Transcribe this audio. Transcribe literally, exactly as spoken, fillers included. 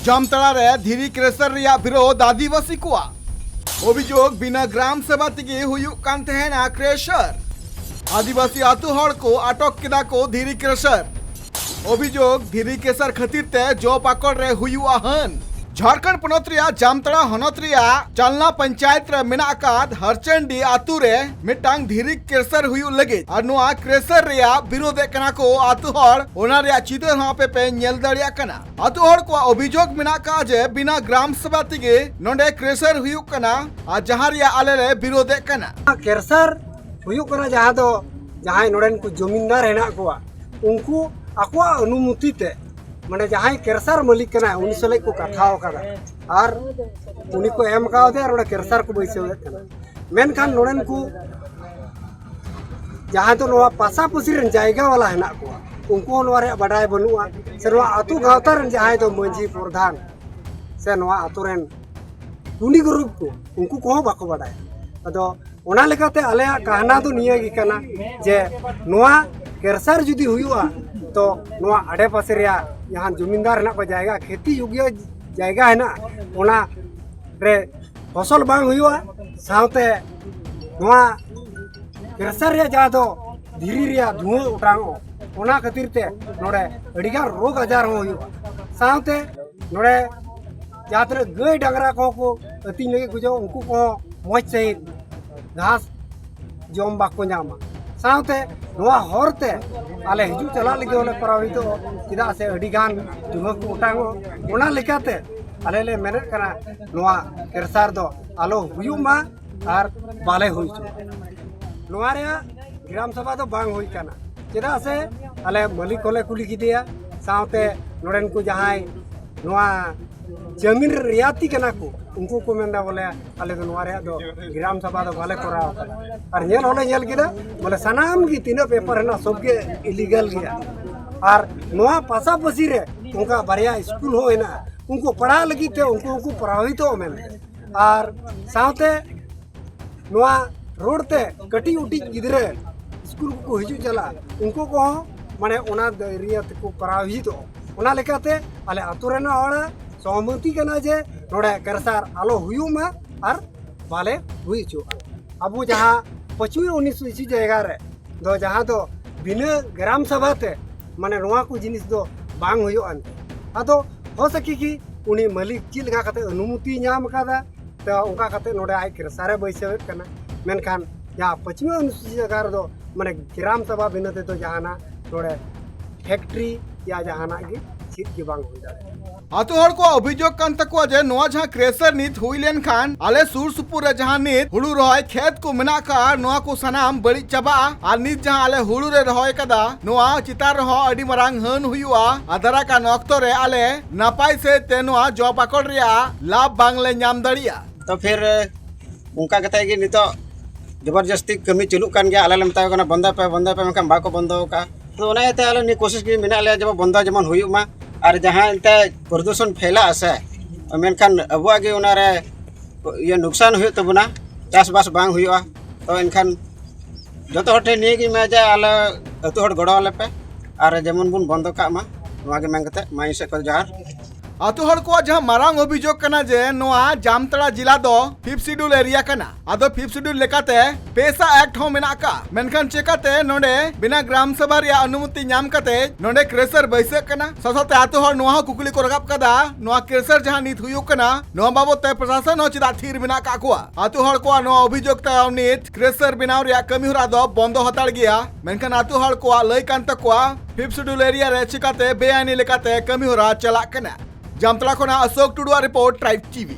ᱡᱟᱢᱛᱟᱲᱟ ᱨᱮ ᱫᱷᱤᱨᱤ ᱠᱨᱮᱥᱟᱨ ᱨᱮᱭᱟᱜ ᱵᱤᱨᱳᱫᱷ ᱟᱹᱫᱤᱵᱟᱹᱥᱤ ᱠᱚᱣᱟᱜ᱾ ᱚᱵᱷᱤᱡᱳᱜᱽ, ᱵᱤᱱᱟᱹ ᱜᱨᱟᱢ ᱥᱚᱵᱷᱟ ᱛᱮᱜᱮ ᱦᱩᱭᱩᱜ ᱠᱟᱱ ᱛᱟᱦᱮᱱᱟ ᱠᱨᱮᱥᱟᱨ᱾ ᱟᱹᱫᱤᱵᱟᱹᱥᱤ ᱟᱹᱛᱩ ᱦᱚᱲ ᱠᱚ ᱟᱴᱚᱠ ᱠᱮᱫᱟ ᱠᱚ ᱫᱷᱤᱨᱤ ᱠᱨᱮᱥᱟᱨ᱾ ᱚᱵᱷᱤᱡᱳᱜᱽ, ᱫᱷᱤᱨᱤ ᱠᱨᱮᱥᱟᱨ ᱠᱷᱟᱹᱛᱤᱨ ᱛᱮ ᱡᱚ ᱯᱟᱠᱚᱲ ᱨᱮ ᱦᱩᱭᱩᱜᱼᱟ ᱦᱟᱹᱱ᱾ ᱡᱷᱟᱲᱠᱷᱚᱸᱰ ᱯᱚᱱᱚᱛ ᱨᱮᱭᱟᱜ ᱡᱟᱢᱛᱟᱲᱟ ᱦᱚᱱᱚᱛ ᱨᱮᱭᱟᱜ ᱪᱟᱞᱱᱟ ᱯᱚᱧᱪᱟᱭᱮᱛ ᱨᱮ ᱢᱮᱱᱟᱜ ᱟᱠᱟᱫ ᱦᱟᱨᱪᱟᱱᱰᱤ ᱟᱹᱛᱩ ᱨᱮ ᱢᱤᱫᱴᱟᱝ ᱫᱷᱤᱨᱤ ᱠᱨᱮᱥᱟᱨ ᱦᱩᱭᱩᱜ ᱞᱟᱹᱜᱤᱫ ᱟᱨ ᱱᱚᱣᱟ ᱠᱨᱮᱥᱟᱨ ᱨᱮᱭᱟᱜ ᱵᱤᱨᱳᱫᱷ ᱮᱫ ᱠᱟᱱᱟ ᱠᱚ ᱟᱹᱛᱩ ᱦᱚᱲ᱾ ᱚᱱᱟ ᱨᱮᱭᱟᱜ ᱪᱤᱛᱟᱹᱨ ᱦᱚᱸ ᱟᱯᱮ ᱯᱮ ᱧᱮᱞ ᱫᱟᱲᱮᱭᱟᱜ ᱠᱟᱱᱟ᱾ ᱟᱹᱛᱩ ᱦᱚᱲ ᱠᱚᱣᱟᱜ ᱚᱵᱷᱤᱡᱳᱜᱽ ᱢᱮᱱᱟᱜ ᱟᱠᱟᱫ ᱡᱮ ᱵᱤᱱᱟ ᱜᱨᱟᱢ ᱥᱚᱵᱷᱟ ᱛᱮᱜᱮ ᱱᱚᱰᱮ ᱠᱨᱮᱥᱟᱨ ᱦᱩᱭᱩᱜ ᱠᱟᱱᱟ, ᱟᱨ ᱡᱟᱦᱟᱸ ᱨᱮᱭᱟᱜ ᱟᱞᱮ ᱞᱮ ᱵᱤᱨᱳᱫᱷ ᱮᱫ ᱠᱟᱱᱟ᱾ ᱠᱨᱮᱥᱟᱨ ᱦᱩᱭᱩᱜ ᱠᱟᱱᱟ ᱡᱟᱦᱟᱸ ᱫᱚ ᱡᱟᱦᱟᱸᱭ ᱱᱚᱰᱮᱱ ᱠᱚ ᱡᱚᱢᱤᱱᱫᱟᱨ ᱦᱮᱱᱟᱜ ᱠᱚᱣᱟ, ᱩᱱᱠᱩ ᱟᱠᱚᱣᱟᱜ ᱚᱱᱩᱢᱚᱛᱤ ᱛᱮ, ᱢᱟᱱᱮ ᱡᱟᱦᱟᱸᱭ ᱠᱨᱮᱥᱟᱨ ᱢᱟᱹᱞᱤᱠ ᱠᱟᱱᱟᱭ, ᱩᱱᱤ ᱥᱟᱞᱟᱜ ᱠᱚ ᱠᱟᱛᱷᱟᱣ ᱟᱠᱟᱫᱟ ᱟᱨ ᱩᱱᱤ ᱠᱚ ᱮᱢ ᱠᱟᱣᱫᱮᱭᱟ ᱟᱨ ᱚᱸᱰᱮ ᱠᱨᱮᱥᱟᱨ ᱠᱚ ᱵᱟᱹᱭᱥᱟᱹᱣᱮᱫ ᱠᱟᱱᱟ᱾ ᱢᱮᱱᱠᱷᱟᱱ ᱱᱚᱰᱮᱱ ᱠᱚ ᱡᱟᱦᱟᱸᱭ ᱫᱚ ᱱᱚᱣᱟ ᱯᱟᱥᱟᱯᱟᱹᱥᱤ ᱨᱮᱱ ᱡᱟᱭᱜᱟ ᱵᱟᱞᱟ ᱦᱮᱱᱟᱜ ᱠᱚᱣᱟ, ᱩᱱᱠᱩ ᱦᱚᱸ ᱱᱚᱣᱟ ᱨᱮᱭᱟᱜ ᱵᱟᱰᱟᱭ ᱵᱟᱹᱱᱩᱜᱼᱟ, ᱥᱮ ᱱᱚᱣᱟ ᱟᱹᱛᱩ ᱜᱟᱶᱛᱟ ᱨᱮᱱ ᱡᱟᱦᱟᱸᱭ ᱫᱚ ᱢᱟᱹᱡᱷᱤ ᱯᱨᱚᱫᱷᱟᱱ ᱥᱮ ᱱᱚᱣᱟ ᱟᱹᱛᱩ ᱨᱮᱱ ᱜᱩᱱᱤ ᱜᱩᱨᱩᱵ ᱠᱚ, ᱩᱱᱠᱩ ᱠᱚᱦᱚᱸ ᱵᱟᱠᱚ ᱵᱟᱰᱟᱭᱟ᱾ ᱟᱫᱚ ᱚᱱᱟ ᱞᱮᱠᱟᱛᱮ ᱟᱞᱮᱭᱟᱜ ᱠᱟᱦᱱᱟ ᱫᱚ ᱱᱤᱭᱟᱹ ᱜᱮ ᱠᱟᱱᱟ ᱡᱮ ᱱᱚᱣᱟ ᱠᱨᱮᱥᱟᱨ ᱡᱩᱫᱤ ᱦᱩᱭᱩᱜᱼᱟ, ᱛᱚ ᱱᱚᱣᱟ ᱟᱰᱮᱯᱟᱥᱮ ᱨᱮᱭᱟᱜ ᱡᱟᱦᱟᱸ ᱡᱚᱢᱤᱱᱫᱟᱨ ᱦᱮᱱᱟᱜ ᱠᱚᱣᱟ, ᱡᱟᱭᱜᱟ, ᱠᱷᱮᱛᱤ ᱡᱳᱜᱽᱭᱚ ᱡᱟᱭᱜᱟ ᱦᱮᱱᱟᱜᱼᱟ, ᱚᱱᱟ ᱨᱮ ᱯᱷᱚᱥᱚᱞ ᱵᱟᱝ ᱦᱩᱭᱩᱜᱼᱟ, ᱥᱟᱶᱛᱮ ᱱᱚᱣᱟ ᱠᱨᱮᱥᱟᱨ ᱨᱮᱭᱟᱜ ᱡᱟᱦᱟᱸ ᱫᱚ ᱫᱷᱤᱨᱤ ᱨᱮᱭᱟᱜ ᱫᱷᱩᱣᱟᱹ ᱚᱴᱟᱝᱚᱜᱼᱟ, ᱚᱱᱟ ᱠᱷᱟᱹᱛᱤᱨ ᱛᱮ ᱱᱚᱰᱮ ᱟᱹᱰᱤᱜᱟᱱ ᱨᱳᱜᱽ ᱟᱡᱟᱨ ᱦᱚᱸ ᱦᱩᱭᱩᱜᱼᱟ᱾ ᱥᱟᱶᱛᱮ ᱱᱚᱰᱮ ᱡᱟᱦᱟᱸ ᱛᱤᱱᱟᱹᱜ ᱜᱟᱹᱭ ᱰᱟᱝᱨᱟ ᱠᱚᱦᱚᱸ ᱠᱚ ᱟᱹᱛᱤᱧ ᱞᱟᱹᱜᱤᱫ ᱠᱚ ᱦᱤᱡᱩᱜᱼᱟ, ᱩᱱᱠᱩ ᱠᱚᱦᱚᱸ ᱢᱚᱡᱽ ᱥᱟᱺᱦᱤᱡ ᱜᱷᱟᱥ ᱡᱚᱢ ᱵᱟᱠᱚ ᱧᱟᱢᱟ᱾ ᱥᱟᱶᱛᱮ ᱱᱚᱣᱟ ᱦᱚᱨ ᱛᱮ ᱟᱞᱮ ᱦᱤᱡᱩᱜ ᱪᱟᱞᱟᱜ ᱞᱟᱹᱜᱤᱫ ᱦᱚᱸᱞᱮ ᱯᱨᱚᱵᱷᱟᱵᱤᱛᱚᱜᱼᱟ, ᱪᱮᱫᱟᱜ ᱥᱮ ᱟᱹᱰᱤ ᱜᱟᱱ ᱫᱷᱩᱣᱟᱹ ᱠᱚ ᱚᱴᱟᱝᱚᱜᱼᱟ᱾ ᱚᱱᱟ ᱞᱮᱠᱟᱛᱮ ᱟᱞᱮ ᱞᱮ ᱢᱮᱱᱮᱫ ᱠᱟᱱᱟ, ᱱᱚᱣᱟ ᱠᱨᱮᱥᱟᱨ ᱫᱚ ᱟᱞᱚ ᱦᱩᱭᱩᱜ ᱢᱟ ᱟᱨ ᱵᱟᱞᱮ ᱦᱩᱭ ᱦᱚᱪᱚᱭᱟ᱾ ᱱᱚᱣᱟ ᱨᱮᱭᱟᱜ ᱜᱨᱟᱢ ᱥᱚᱵᱷᱟ ᱫᱚ ᱵᱟᱝ ᱦᱩᱭ ᱠᱟᱱᱟ, ᱪᱮᱫᱟᱜ ᱥᱮ ᱟᱞᱮ ᱢᱟᱹᱞᱤᱠ ᱦᱚᱸᱞᱮ ᱠᱩᱞᱤ ᱠᱮᱫᱮᱭᱟ, ᱥᱟᱶᱛᱮ ᱱᱚᱰᱮᱱ ᱠᱚ ᱡᱟᱦᱟᱸᱭ ᱱᱚᱣᱟ ᱡᱟᱹᱢᱤᱱ ᱨᱮ ᱨᱤᱭᱟᱭᱛᱤ ᱠᱟᱱᱟ ᱠᱚ, ᱩᱱᱠᱩ ᱠᱚ ᱢᱮᱱᱫᱟ ᱵᱚᱞᱮ ᱟᱞᱮ ᱫᱚ ᱱᱚᱣᱟ ᱨᱮᱭᱟᱜ ᱫᱚ ᱜᱨᱟᱢ ᱥᱚᱵᱷᱟ ᱫᱚ ᱵᱟᱞᱮ ᱠᱚᱨᱟᱣ ᱠᱟᱫᱟ᱾ ᱟᱨ ᱧᱮᱞ ᱦᱚᱸᱞᱮ ᱧᱮᱞ ᱠᱮᱫᱟ, ᱵᱚᱞᱮ ᱥᱟᱱᱟᱢ ᱜᱮ ᱛᱤᱱᱟᱹᱜ ᱯᱮᱯᱟᱨ ᱦᱮᱱᱟᱜ, ᱥᱚᱵ ᱜᱮ ᱤᱞᱤᱜᱟᱞ ᱜᱮᱭᱟ᱾ ᱟᱨ ᱱᱚᱣᱟ ᱯᱟᱥᱟᱯᱟᱥᱤ ᱨᱮ ᱚᱱᱠᱟ ᱵᱟᱨᱭᱟ ᱥᱠᱩᱞ ᱦᱚᱸ ᱦᱮᱱᱟᱜᱼᱟ, ᱩᱱᱠᱩ ᱯᱟᱲᱦᱟᱜ ᱞᱟᱹᱜᱤᱫ ᱛᱮ ᱩᱱᱠᱩ ᱦᱚᱸᱠᱚ ᱯᱨᱚᱵᱷᱟᱵᱤᱛᱚᱜᱼᱟ ᱢᱮᱱᱛᱮ᱾ ᱟᱨ ᱥᱟᱶᱛᱮ ᱱᱚᱣᱟ ᱨᱳᱰ ᱛᱮ ᱠᱟᱹᱴᱤᱡ ᱩᱴᱤᱡ ᱜᱤᱫᱽᱨᱟᱹ ᱥᱠᱩᱞ ᱠᱚᱠᱚ ᱦᱤᱡᱩᱜ ᱪᱟᱞᱟᱜᱼᱟ, ᱩᱱᱠᱩ ᱠᱚᱦᱚᱸ ᱢᱟᱱᱮ ᱚᱱᱟ ᱫᱟᱹᱭᱨᱤᱭᱟᱹ ᱛᱮᱠᱚ ᱯᱨᱚᱵᱷᱟᱵᱤᱛᱚᱜᱼᱟ᱾ ᱚᱱᱟ ᱞᱮᱠᱟᱛᱮ ᱟᱞᱮ ᱟᱛᱳ ᱨᱮᱱᱟᱜ ᱦᱚᱲᱟᱜ ᱥᱚᱦᱚᱢᱚᱛᱤ ᱠᱟᱱᱟ ᱡᱮ ᱱᱚᱰᱮ ᱠᱨᱮᱥᱟᱨ ᱟᱞᱚ ᱦᱩᱭᱩᱜ ᱢᱟ ᱟᱨ ᱵᱟᱞᱮ ᱦᱩᱭ ᱦᱚᱪᱚᱣᱟᱜᱼᱟ᱾ ᱟᱵᱚ ᱡᱟᱦᱟᱸ ᱯᱚᱪᱷᱤᱢᱤ ᱩᱱᱤᱥᱥᱚ ᱤᱥᱤ ᱡᱟᱭᱜᱟ ᱨᱮ ᱫᱚ, ᱡᱟᱦᱟᱸ ᱫᱚ ᱵᱤᱱᱟᱹ ᱜᱨᱟᱢ ᱥᱚᱵᱷᱟ ᱛᱮ, ᱢᱟᱱᱮ, ᱱᱚᱣᱟ ᱠᱚ ᱡᱤᱱᱤᱥ ᱫᱚ ᱵᱟᱝ ᱦᱩᱭᱩᱜᱼᱟ ᱮᱱᱛᱮ᱾ ᱟᱫᱚ ᱦᱚ ᱥᱟᱹᱠᱷᱤ ᱠᱤ ᱩᱱᱤ ᱢᱟᱹᱞᱤᱠ ᱪᱮᱫ ᱞᱮᱠᱟ ᱠᱟᱛᱮ ᱚᱱᱩᱢᱚᱛᱤᱭ ᱧᱟᱢ ᱟᱠᱟᱫᱟ, ᱛᱚ ᱚᱱᱠᱟ ᱠᱟᱛᱮ ᱱᱚᱰᱮ ᱟᱡ ᱠᱨᱮᱥᱟᱨᱮ ᱵᱟᱹᱭᱥᱟᱹᱣᱮᱫ ᱠᱟᱱᱟ᱾ ᱢᱮᱱᱠᱷᱟᱱ ᱡᱟᱦᱟᱸ ᱯᱚᱪᱷᱤᱢᱤ ᱚᱱᱩᱥᱩᱪᱤᱛ ᱡᱟᱭᱜᱟ ᱨᱮᱫᱚ, ᱢᱟᱱᱮ, ᱜᱨᱟᱢ ᱥᱚᱵᱷᱟ ᱵᱤᱱᱟᱹ ᱛᱮᱫᱚ ᱡᱟᱦᱟᱱᱟᱜ ᱱᱚᱰᱮ ᱯᱷᱮᱠᱴᱨᱤ ᱭᱟ ᱡᱟᱦᱟᱱᱟᱜ ᱜᱮ ᱪᱮᱫ ᱜᱮ ᱵᱟᱝ ᱦᱩᱭ ᱫᱟᱲᱮᱭᱟᱜᱼᱟ᱾ ᱟᱛᱳ ᱦᱚᱲ ᱠᱚᱣᱟᱜ ᱚᱵᱷᱤᱡᱳᱜᱽ ᱠᱟᱱ ᱛᱟᱠᱚᱣᱟ ᱡᱮ ᱱᱚᱣᱟ ᱡᱟᱦᱟᱸ ᱠᱨᱮᱥᱟᱨ ᱱᱤᱛ ᱦᱩᱭ ᱞᱮᱱᱠᱷᱟᱱ ᱟᱞᱮ ᱥᱩᱨ ᱥᱩᱯᱩᱨ ᱨᱮ ᱡᱟᱦᱟᱸ ᱱᱤᱛ ᱦᱩᱲᱩ ᱨᱚᱦᱚᱭ ᱠᱷᱮᱛ ᱠᱚ ᱢᱮᱱᱟᱜ ᱟᱠᱟᱫᱼᱟ, ᱱᱚᱣᱟ ᱠᱚ ᱥᱟᱱᱟᱢ ᱵᱟᱹᱲᱤᱡ ᱪᱟᱵᱟᱜᱼᱟ᱾ ᱟᱨ ᱱᱤᱛ ᱡᱟᱦᱟᱸ ᱟᱞᱮ ᱦᱩᱲᱩ ᱞᱮ ᱨᱚᱦᱚᱭ ᱠᱟᱫᱟ, ᱱᱚᱣᱟ ᱪᱮᱛᱟᱱ ᱨᱮᱦᱚᱸ ᱟᱹᱰᱤ ᱢᱟᱨᱟᱝ ᱦᱟᱹᱱ ᱦᱩᱭᱩᱜᱼᱟ᱾ ᱟᱨ ᱫᱟᱨᱟᱭ ᱠᱟᱱ ᱚᱠᱛᱚ ᱨᱮ ᱟᱞᱮ ᱱᱟᱯᱟᱭ ᱥᱟᱹᱦᱤᱡ ᱛᱮ ᱱᱚᱣᱟ ᱡᱚ ᱯᱟᱠᱚᱲ ᱨᱮᱭᱟᱜ ᱞᱟᱵᱷ ᱵᱟᱝ ᱞᱮ ᱧᱟᱢ ᱫᱟᱲᱮᱭᱟᱜᱼᱟ᱾ ᱛᱚ ᱯᱷᱤᱨ ᱚᱱᱠᱟ ᱠᱟᱛᱮ ᱜᱮ ᱱᱤᱛᱚᱜ ᱡᱚᱵᱚᱨᱡᱚᱥᱛᱤ ᱠᱟᱹᱢᱤ ᱪᱟᱹᱞᱩᱜ ᱠᱟᱱ ᱜᱮᱭᱟ᱾ ᱟᱞᱮ ᱞᱮ ᱢᱮᱛᱟ ᱠᱚ ᱠᱟᱱᱟ, "ᱵᱚᱱᱫᱚᱭ ᱯᱮ, ᱵᱚᱱᱫᱚᱭ ᱯᱮ", ᱢᱮᱱᱠᱷᱟᱱ ᱵᱟᱠᱚ ᱵᱚᱱᱫᱚ ᱟᱠᱟᱫᱼᱟ᱾ ᱛᱚ ᱚᱱᱟ ᱤᱭᱟᱹᱛᱮ ᱟᱞᱮ ᱱᱤᱭᱟᱹ ᱠᱳᱥᱤᱥ ᱜᱮ ᱢᱮᱱᱟᱜ ᱞᱮᱭᱟ ᱡᱮ ᱵᱚᱱᱫᱚ ᱡᱮᱢᱚᱱ ᱦᱩᱭᱩᱜ ᱢᱟ᱾ ᱟᱨ ᱡᱟᱦᱟᱸ ᱮᱱᱛᱮ ᱯᱨᱚᱫᱩᱥᱚᱱ ᱯᱷᱮᱞᱟᱜ ᱟᱥᱮ, ᱢᱮᱱᱠᱷᱟᱱ ᱟᱵᱚᱣᱟᱜ ᱜᱮ ᱚᱱᱟᱨᱮ ᱤᱭᱟᱹ ᱱᱩᱠᱥᱟᱱ ᱦᱩᱭᱩᱜ ᱛᱟᱵᱚᱱᱟ, ᱪᱟᱥᱵᱟᱥ ᱵᱟᱝ ᱦᱩᱭᱩᱜᱼᱟ᱾ ᱛᱚ ᱮᱱᱠᱷᱟᱱ ᱡᱚᱛᱚ ᱦᱚᱲ ᱴᱷᱮᱱ ᱱᱤᱭᱟᱹ ᱜᱮ ᱢᱮᱱᱟ ᱡᱮ ᱟᱞᱮ ᱟᱹᱛᱩ ᱦᱚᱲ ᱜᱚᱲᱚ ᱟᱞᱮ ᱯᱮ ᱟᱨ ᱡᱮᱢᱚᱱ ᱵᱚᱱ ᱵᱚᱱᱫᱚ ᱠᱟᱜ ᱢᱟ, ᱱᱚᱣᱟ ᱜᱮ ᱢᱮᱱ ᱠᱟᱛᱮ ᱢᱟ ᱤᱧ ᱥᱮᱫ ᱠᱷᱚᱱ ᱡᱚᱦᱟᱨ᱾ ᱟᱛᱳ ᱦᱚᱲ ᱠᱚᱣᱟᱜ ᱡᱟᱦᱟᱸ ᱢᱟᱨᱟᱝ ᱚᱵᱷᱤᱡᱳᱜᱽ ᱠᱟᱱᱟ ᱡᱮ ᱱᱚᱣᱟ ᱡᱟᱢᱛᱟᱲᱟ ᱡᱤᱞᱟ ᱫᱚ ᱯᱷᱤᱯᱛᱷ ᱥᱤᱰᱩᱞ ᱮᱨᱤᱭᱟ ᱠᱟᱱᱟ᱾ ᱟᱫᱚ ᱯᱷᱤᱯᱛᱷ ᱥᱤᱰᱩᱞ ᱞᱮᱠᱟᱛᱮ ᱯᱮᱥᱟ ᱮᱠᱴ ᱦᱚᱸ ᱢᱮᱱᱟᱜ ᱟᱠᱟᱫᱼᱟ, ᱢᱮᱱᱠᱷᱟᱱ ᱪᱮᱠᱟᱛᱮ ᱱᱚᱰᱮ ᱵᱤᱱᱟ ᱜᱨᱟᱢ ᱥᱚᱵᱷᱟ ᱨᱮᱭᱟᱜ ᱚᱱᱩᱢᱚᱛᱤ ᱧᱟᱢ ᱠᱟᱛᱮ ᱱᱚᱰᱮ ᱠᱨᱮᱥᱟᱨ ᱵᱟᱹᱭᱥᱟᱹᱜ ᱠᱟᱱᱟ? ᱥᱟᱶ ᱥᱟᱶᱛᱮ ᱟᱛᱳ ᱦᱚᱲ ᱱᱚᱣᱟ ᱦᱚᱸ ᱠᱩᱠᱞᱤ ᱠᱚ ᱨᱟᱠᱟᱵ ᱠᱟᱫᱟ, ᱱᱚᱣᱟ ᱠᱨᱮᱥᱟᱨ ᱡᱟᱦᱟᱸ ᱱᱤᱛ ᱦᱩᱭᱩᱜ ᱠᱟᱱᱟ, ᱱᱚᱣᱟ ᱵᱟᱵᱚᱛ ᱛᱮ ᱯᱨᱚᱥᱟᱥᱚᱱ ᱦᱚᱸ ᱪᱮᱫᱟᱜ ᱛᱷᱤᱨ ᱢᱮᱱᱟᱜ ᱟᱠᱟᱫ ᱠᱚᱣᱟ? ᱟᱛᱳ ᱦᱚᱲ ᱠᱚᱣᱟᱜ ᱱᱚᱣᱟ ᱚᱵᱷᱤᱡᱳᱜᱽ ᱛᱟᱭᱚᱢ ᱱᱤᱛ ᱠᱨᱮᱥᱟᱨ ᱵᱮᱱᱟᱣ ᱨᱮᱭᱟᱜ ᱠᱟᱹᱢᱤ ᱦᱚᱨᱟ ᱫᱚ ᱵᱚᱱᱫᱚ ᱦᱟᱛᱟᱲ ᱜᱮᱭᱟ, ᱢᱮᱱᱠᱷᱟᱱ ᱟᱛᱳ ᱦᱚᱲ ᱠᱚᱣᱟᱜ ᱞᱟᱹᱭ ᱠᱟᱱ ᱛᱟᱠᱚᱣᱟ ᱯᱷᱤᱯᱛᱷ ᱥᱤᱰᱩᱞ ᱮᱨᱤᱭᱟ ᱨᱮ ᱪᱮᱠᱟᱛᱮ ᱵᱮᱟᱭᱤᱱᱤ ᱞᱮᱠᱟᱛᱮ ᱠᱟᱹᱢᱤ ᱦᱚᱨᱟ ᱪᱟᱞᱟᱜ ᱠᱟᱱᱟ᱾ ᱡᱟᱢᱛᱟᱲᱟ ᱠᱷᱚᱱᱟᱜ ᱚᱥᱳᱠ ᱴᱩᱰᱩᱣᱟᱜ ᱨᱤᱯᱳᱨᱴ, ᱴᱨᱟᱭᱤᱵᱽ ᱴᱤᱵᱷᱤ᱾